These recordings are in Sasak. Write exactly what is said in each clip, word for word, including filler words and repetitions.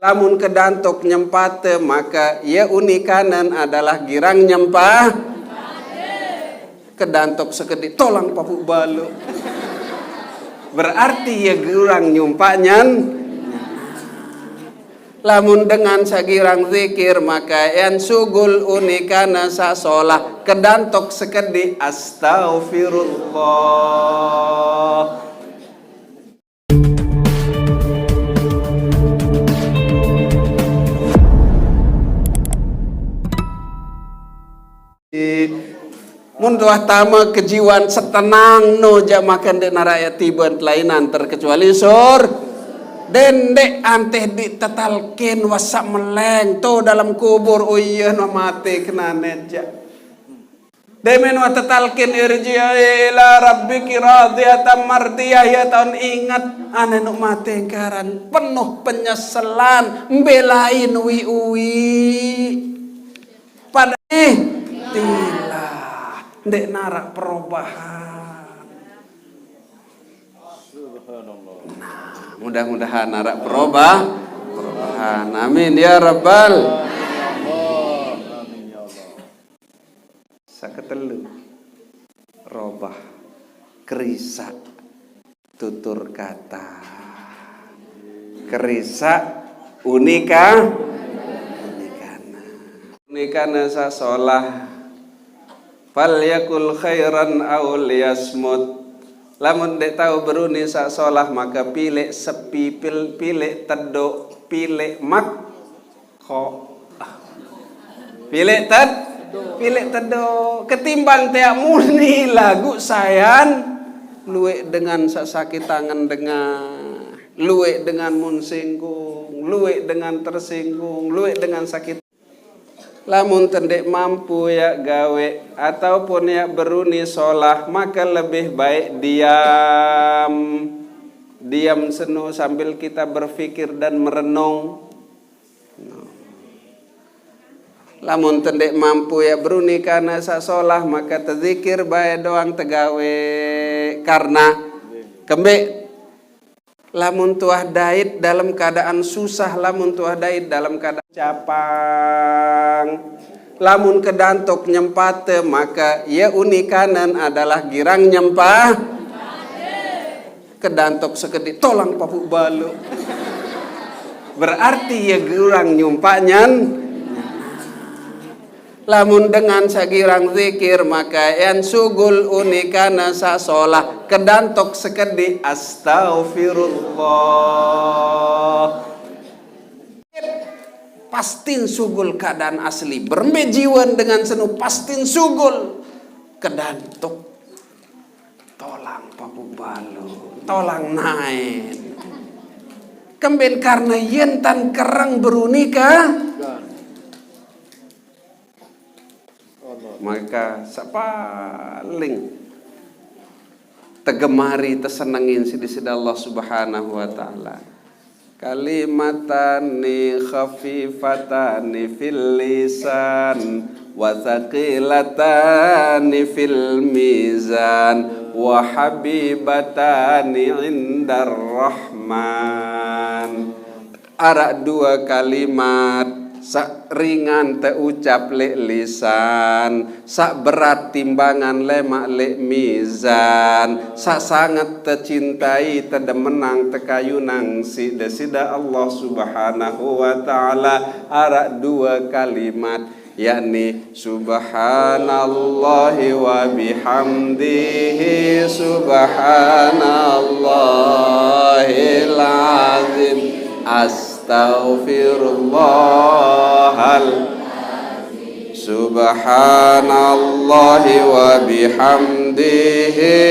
Lamun kedantuk nyempate, maka ya unikanen adalah girang nyempah. Kedantuk sekeddi tolang papu' balu. Berarti ya girang nyumpa'nyan. Lamun dengan sagirang zikir, maka yan sugul unikana sa solah kedantuk sekeddi astaghfirullah. Mun tuah tama kejiwan setenang no ja makan de nara ya tiban telainan terkecuali sur. Dende anteh di tetalkin wasa meleng to dalam kubur, oh iya no mate kenanet ja. Demen wa tetalkin irji'i ila rabbiki radiyatan mardiyah, ya taun ingat ane nuk mate karan penuh penyesalan, mbelain wi-wi. Pada eh tilah ndek narak perubahan. Nah, mudah-mudahan narak perubah, perubahan. Amin ya rabbal. Saketelu. Robah. Kerisa. Tutur kata. Kerisa. Unika. Unikana. Unikana sa solah. Falyakul khairan aw liyasmut. Lamun dek tau beruni sa solah, maka pilek sepi, pil-, pilek teduk, pilek mak Ko. Pilek ted, pilek tedo. Ketimbang tea muni lagu sayan, luek dengan sasakit tangan dengar, luek dengan mun singgung, luek dengan tersinggung, luek dengan sakit. Lamun tendek mampu ya gawe ataupun ya beruni solah, maka lebih baik diam. Diam senu sambil kita berpikir dan merenung. Lamun tendek mampu ya beruni karena sa solah, maka tezikir bae doang tegawe. Karena kembe, lamun tuah dait dalam keadaan susah, lamun tuah dait dalam keadaan capang, lamun kedantuk nyempate, maka ya unikanen adalah girang nyempah. Kedantuk sekeddi tolang papu' balu. Berarti ya girang nyumpa'nyan. Lamun dengan sagirang zikir, maka yan sugul unikana sa solah kedantuk sekeddi astaghfirullah. Pastin sugul keadaan asli. Berembe jiwan dengan senu pastin sugul kedantuk. Tolang papu' balu, tolang naen. Kemben karena yen tan kereng berunika, maka sapaling tegemari tesenengin sidi-sidi Allah Subhanahu wa Ta'ala. Kalimatani khafifatani fil lisan, wa thaqilatani fil mizan, wa habibatani indar rahman. Arak dua kalimat, sa ringan teucap lek lisan, sa berat timbangan lemak lek mizan, sa sangat tecintai, tedemenang, tekayunang sida-sida Allah Subhanahu wa Ta'ala, arak dua kalimat, yakni subhanallahi wa bihamdihi, subhanallahil azim, astaghfirullahal Subhanallahi wa bihamdihi.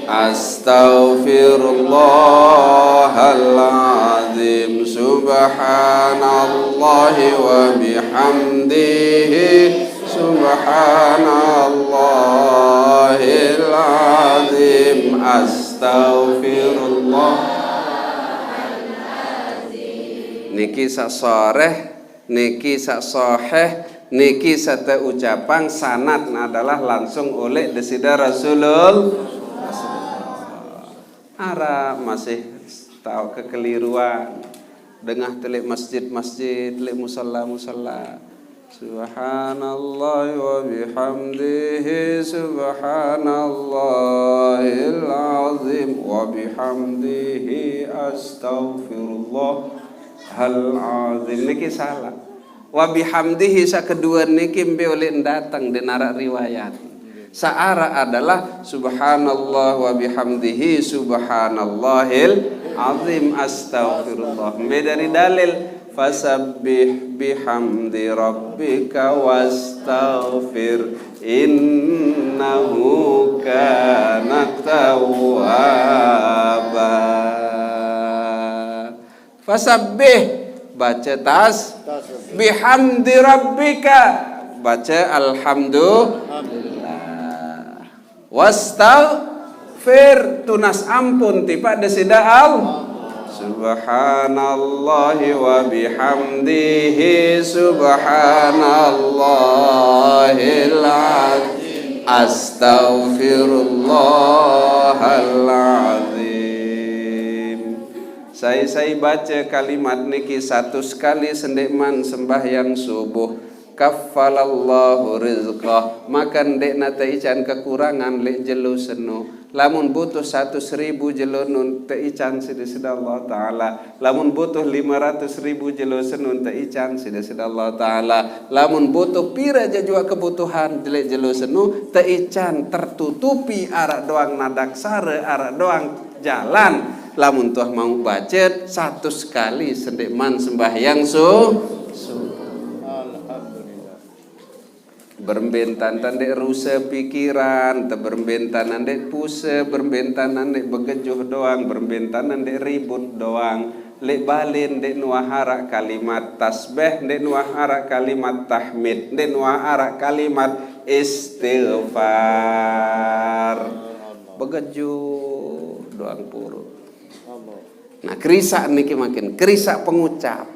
Astaghfirullahal azim. Subhanallahi wa bihamdihi. Subhanallahil azim. Astaghfirullah. Niki sak soreh, niki sak soheh, niki sate ucapan sanad adalah langsung oleh Desida Rasulul. Ara masih tau kekeliruan. Dengah te leq masjid-masjid, leq musala-musala. Subhanallah wa bihamdihi, subhanallahil azim wa bihamdihi, astaghfirullahal azim. Niki salah. Wa bihamdihi saq kedue niki mbe uleq ndateng, ndeq naraq riwayat. Saq araq adalah subhanallah wa bihamdihi, subhanallahil azim, astaghfirullah. Mbe dari dalil, fasabbih bihamdi rabbika wastaghfir, innahu kana tawwaba. Fasabbih, baca tas-, bihamdi rabbika, baca alhamdulillah. Wastaghfir, tunas ampun tipaq Deside Allah. Subhanallahi wa bihamdihi, subhanallahil azim, astaghfirullahal azim. Sai-sai bace kalimat niki satus kali sendeqman sembahyang subuh, kaffalallahu rizqah, maka ndeqne teican kekurangan leq jelo seno. Lamun butuh satus ribu jelo nun teican siq Deside Allah Taala. Lamun butuh lime ratus ribu jelo senun teican siq Deside Allah Taala. Lamun butuh pire jajuaq kebutuhan leq jelo senu teican, tertutupi, araq doang nadaksare, araq doang jalan. Lamun tuah mauq bacet, satus kali sendeqman sembahyang su-, subuh. Alhamdulillah. Berembe entan ndeq ruse pikiran, te berembe entan ndeq puse, berembe entan ndeq begejuh doang, berembe entan ndeq ribut doang. Leq balen ndeq nuah araq kalimat tasbih, ndeq nuah araq kalimat tahmid, ndeq nuah araq kalimat istighfar. Begejuh doang puru. Nah, kerisaq niki makin kerisaq pengucap.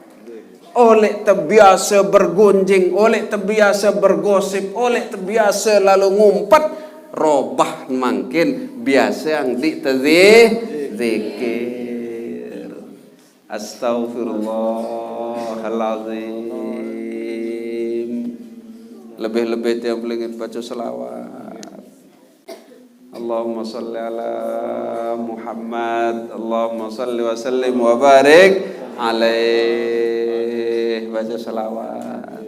Oleq tebiase bergunjing, oleq tebiase bergosip, oleq tebiase lalo ngumpet, robah mangkin biaseang diq tezi-, zikir. Astaghfirullahalazim. Lebih-lebih tiang pelingin baca selawat. Allahumma shalli ala Muhammad. Allahumma shalli wa sallim wa barik alaih. Baca selawat.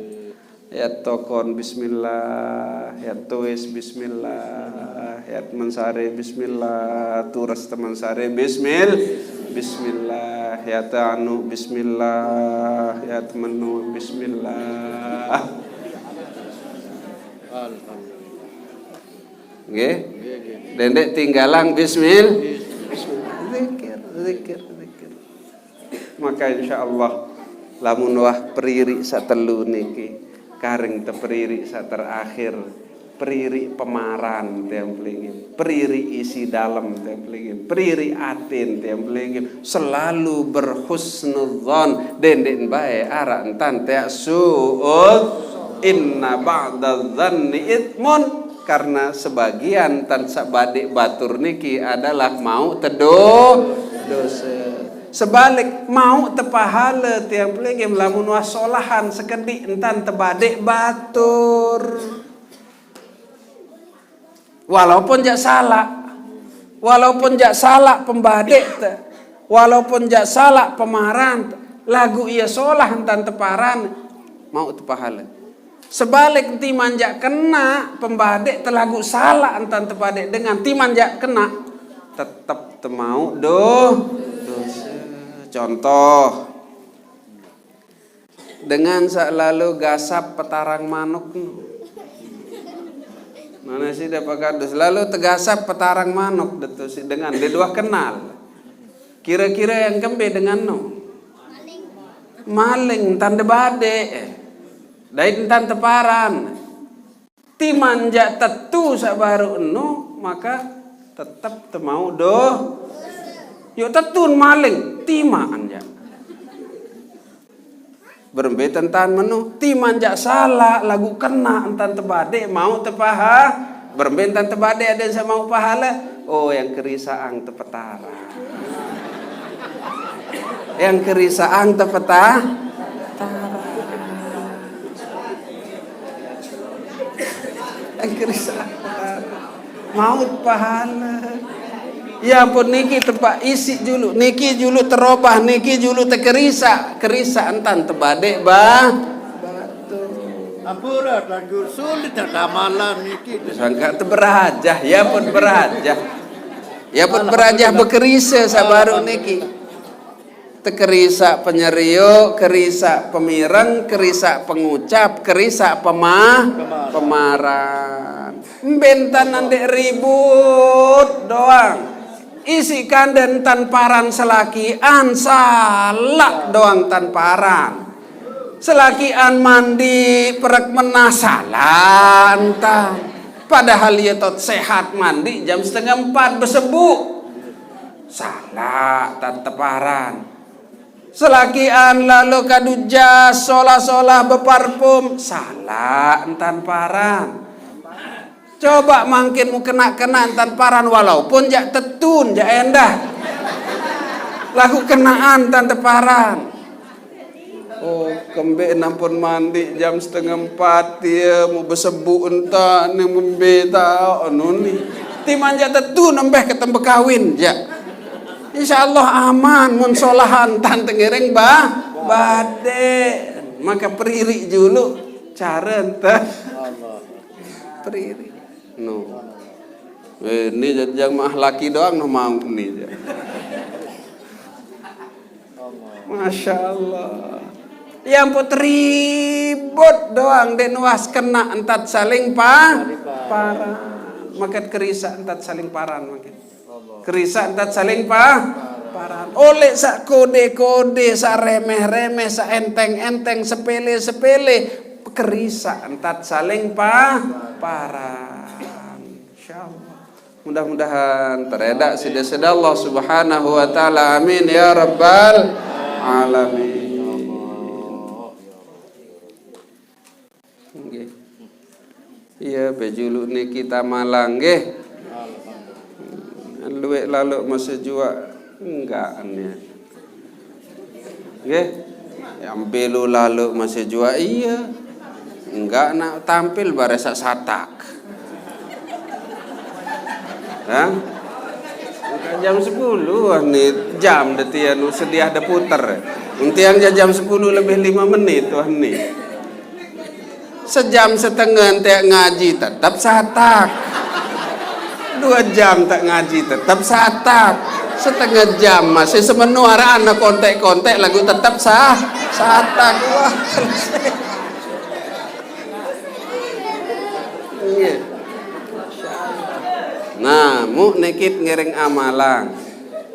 Yat tokon bismillah, yat tuis bismillah, yat mensare bismillah, tures temensare bismil-, bismillah, yat anu bismillah, yat menu bismillah. Alhamdulillah. Nggih. Nggih, nggih. Dendeq tinggalang bismil-, zikir, zikir, zikir. Maka insyaallah lamun wah peririq saq telu niki, karing te peririq saq terakhir, peririq pemaran tiang pelingin, peririq isi dalem tiang pelingin, peririq atin tiang pelingin, selalu berhusnudzon, dendeq bae araq entan teaq suud. Inna ba'dadz-dzanni itsmun, karena sebagian tan saq badeq batur niki adalah mauq tedo-, dose. Sebalik, mauq tepahale tiang pelingin lamun wah solahan sekediq entan tebadeq batur. Walaupun jaq salaq, walaupun jaq salaq pembadeq te, walaupun jaq salaq pemaran te, laguq ie solah entan teparan, mauq tepahale. Sebalik, timan jaq kenaq pembadeq te laguq salaq entan tepadeq dengan, timan jaq kenaq, tetep temauq do-, dose. Contoh, dengan saq lalo gasap petarang manuk. Mane side pekadus lalo tegasap petarang manuk, detu siq dengan ndeq duah kenal. Kire-kire yang kembe dengan no? Maling, entan de badeq, dait entan teparan. Timan jaq tetu saq baruq eno, maka tetep temauq do-, yo tetun maling, timan jaq. Berembe tentan meno, timan jaq salaq laguq kenaq entan tebadeq mauq tepaha-, berembe entan tebadeq adeq saq mauq pahale? Oh, yang kerisaang tepetara. Yang kerisaang tepeta-, tara. Yang kerisaang tepetara. Maut pahala. Ya ampun, niki tempat isi julu, niki julu terobah, niki julu tekerisa, kerisa entan tebadek ba. Ampura tanggur sulit ada amalan niki. Sangka teberajah, ya pun berajah. Ya pun berajah bekerisa sabaru niki. Tekerisa penyerio, kerisa pemireng, kerisa pengucap, kerisa pemah, pemaran. Bentan ndek ribut doang. Isi kanden tan paran selakian, salak doang tan paran. Selakian mandi perek menah, salak entan. Padahal ye tot sehat mandi jam setengah empat besebu. Salak tan teparan. Selakian lalu kadu jas solah-solah beparfum, salak entan paran. Coba mangkin mu kena-kena entan paran, walaupun jak tetun, jak endah. Lagu kenaan entan teparan. Oh, kembe nampun mandi jam setengah empat, ya, mu besebu entan, ni membe tau, anu ni. Timan jak tetun, nembeh ketembe kawin, jak. Insya Allah aman, mun solahan entan tengereng ba, bade. Maka periri julu, cara entan. Periri. No. Eh, ni jamaah laki doang no mau ni. Masya Allah. Yang put ribut doang, dek nuas kena entat saling pa-, paran. Makat kerisa entat saling paran, makat. Kerisa entat saling pa-, paran. Oleh sak kode-kode, sak remeh-remeh, sak enteng-enteng, sepele-sepele. Kerisa entat saling pa-, paran. Insya Allah. Mudah-mudahan tereda sida-sida Allah Subhanahu wa Ta'ala. Amin ya Rabbal Alamin. Nggih. Iya, bejulu niki tamalang, nggih. Luwek lalu masih jua enggak nih. Nggih. Yang belu lalu masih jua iya. Enggak nak tampil baresa satak. Hah? Enggak jam sepuluh wah ni jam deti anu sedia ada puter. Entian ja jam sepuluh lebih lima menit wah ni. Sejam setengah entek ngaji tetap satak. Dua jam tak ngaji tetap satak. Setengah jam masih semenuaraan kontek-kontek lagu tetap sah, satak. Wah, selesai. Iya. Nah, mu nekit ngiring amalang.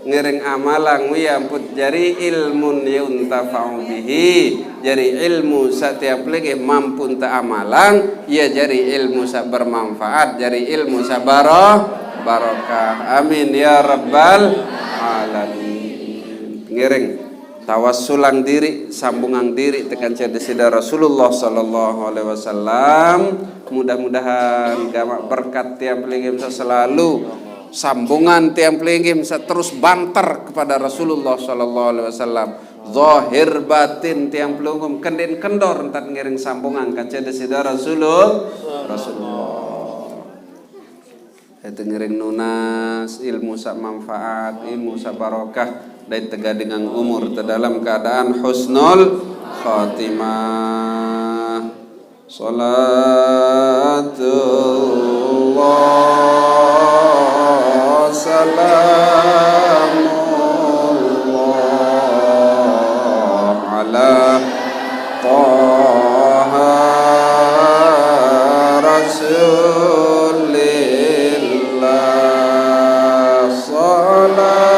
Ngiring amalang wi amput jari ilmun yuntafa'u bihi. Jari ilmu satiap lagi mampu enta amalang, ya jari ilmu sa bermanfaat, jari ilmu sa baroh, barokah. Amin ya rabbal alamin. Ngiring. Tawassulang diri, sambungang diri tekan cedesida Rasulullah sallallahu alaihi wasallam. Mudah-mudahan gamak berkat tiang pelinggih selalu sambungan tiang pelinggih terus banter kepada Rasulullah sallallahu alaihi wasallam. Zahir batin tiang pelungguh kendin kendor entat ngiring sambungan kaca desida Rasulullah. Rasulullah. Itu ngiring nunas ilmu sak manfaat, ilmu sak barokah, dan tegadingan umur te dalam keadaan husnul khatimah. Salatullah, salamullah ala Taha Rasulillah. Salatullah,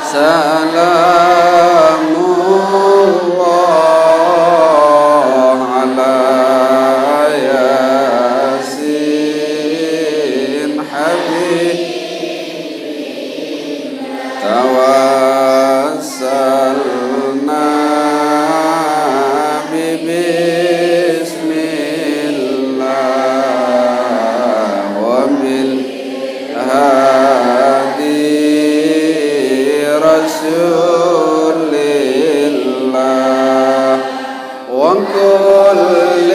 salamullah ala Yasin. رسول الله وكل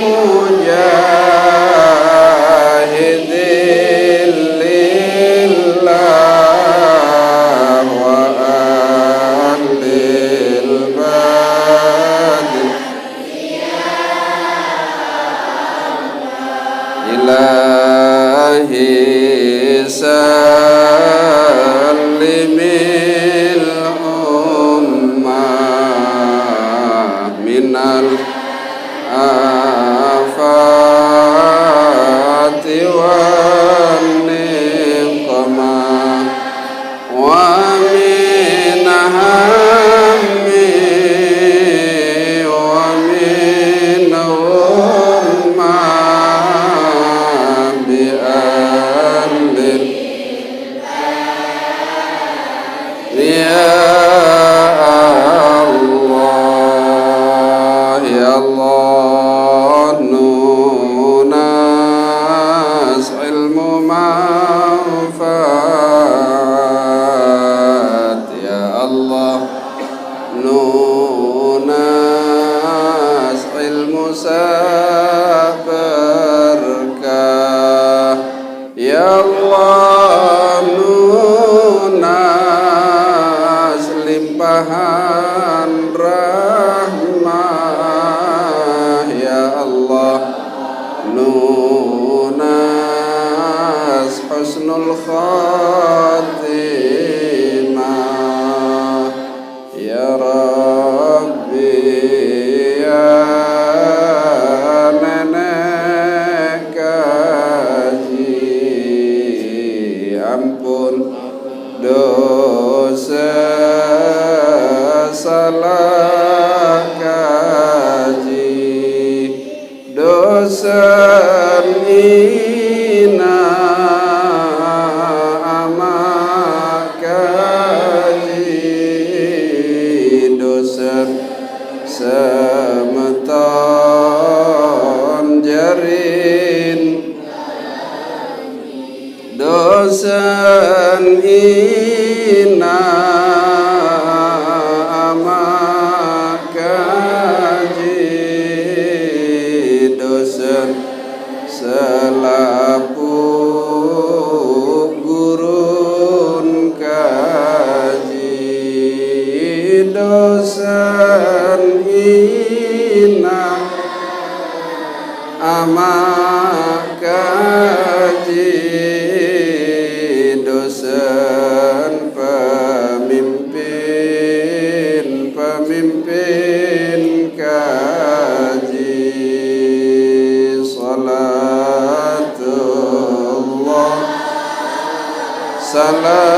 مجاهد لله وأهل البدر. إلهي سلم الأمة من الآفات والنقمة. ومن هم ومن غمة بأهل يا الله، يا الله، نونس علم منفعة. يا الله، نونس علم سبركة. يا الله، نونس limpahan rahmah. يا الله، نونس حسن الخاتمة. Ya Rabbi, ya Nenek Kaji, ampun dosa salah kaji. Dosen ina ama kaji, dosen semeton jerin. Dosen ina ama kaji, dosen selapuq gurun kaji, dosen ina ama kaji, dosen pemimpin, pemimpin kaji. Salatullah, salamullah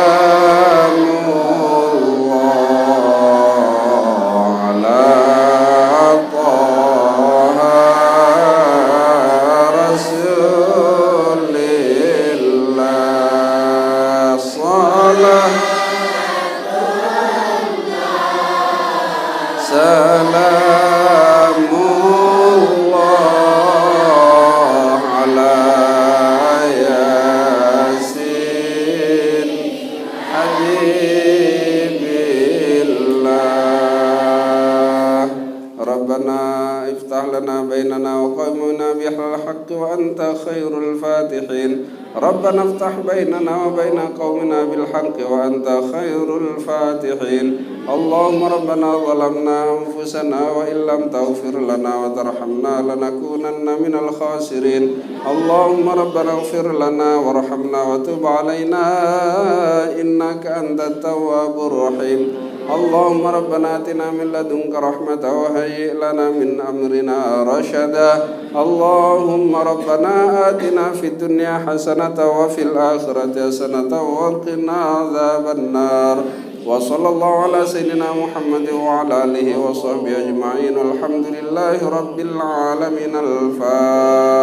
ala Taha Rasulillah. Salah, salamullah ala Yasin Habibillah. ربنا افتح لنا بيننا وقومنا بالحق وأنت خير الفاتحين. ربنا افتح بيننا وبين قومنا بالحق وأنت خير الفاتحين. اللهم ربنا ظلمنا أنفسنا وإن لم تغفر لنا وترحمنا لنكونن من الخاسرين. اللهم ربنا اغفر لنا وارحمنا وتب علينا إنك أنت التواب الرحيم. اللهم ربنا آتنا من لدنك رحمة وهيئ لنا من أمرنا رشدا. اللهم ربنا آتنا في الدنيا حسنة وفي الآخرة حسنة وقنا عذاب النار. وصلى الله على سيدنا محمد وعلى آله وصحبه أجمعين. والحمد لله رب العالمين. الفاتحة.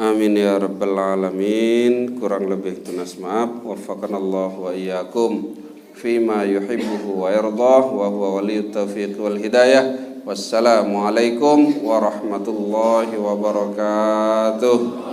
Amin ya rabbal alamin. Kurang lebih tunas maaf. Waffaqanallahu wa iyyakum fima yuhibbuhu wa yardah, wa huwa waliyut taufiq wal hidayah. Wassalamualaikum warahmatullahi wabarakatuh.